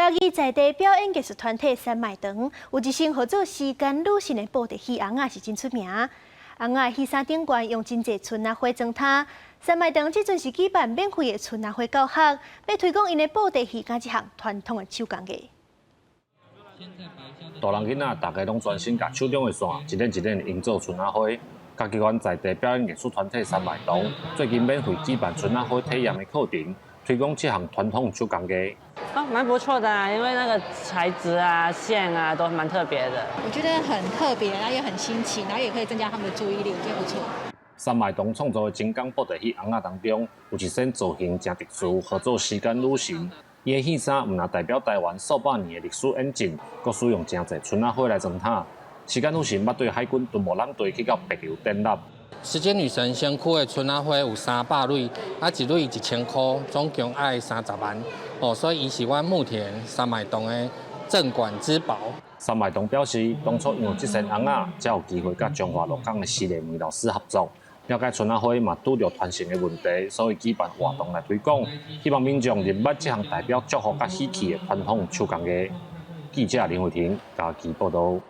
嘉義在地表演藝術團體山麥長有一身號做時間女神的布袋戲尪仔是真出名。尪仔戲衫頂懸用真濟春仔花裝忒。山麥長這陣是舉辦免費的春仔花教學，欲推廣𪜶的布袋戲佮這項傳統的手工藝。大人囡仔逐家攏專心共手中的線，一輪一輪營造春仔花。嘉義縣在地表演藝術團體山麥長最近免費舉辦春仔花體驗的課程，推廣這項傳統手工藝。哦，蠻不錯的啊，因為那個材質啊、線啊都蠻特別的。我覺得很特別，然後也很新奇，然後也可以增加他們的注意力，我覺得不錯。山麥長創作的精工布袋戲尪仔當中，有一身造型誠特殊，號做時間女神。伊的戲衫毋但代表台灣數百年的歷史演進，閣使用誠濟春仔花來裝忒。時間女神捌對海軍敦睦艦隊去到帛琉展覽。時間女神身軀的春仔花有300蕊，啊一蕊1000箍，總共愛30萬，哦，所以伊是阮目前山麥長的鎮館之寶。山麥長表示，當初因為這身尪仔，才有機會佮彰化鹿港的施麗梅老師合作，了解春仔花嘛拄著傳承的問題，所以舉辦活動來推廣，希望民眾認捌這項代表祝福佮喜氣的傳統手工藝。記者林慧婷嘉義報導。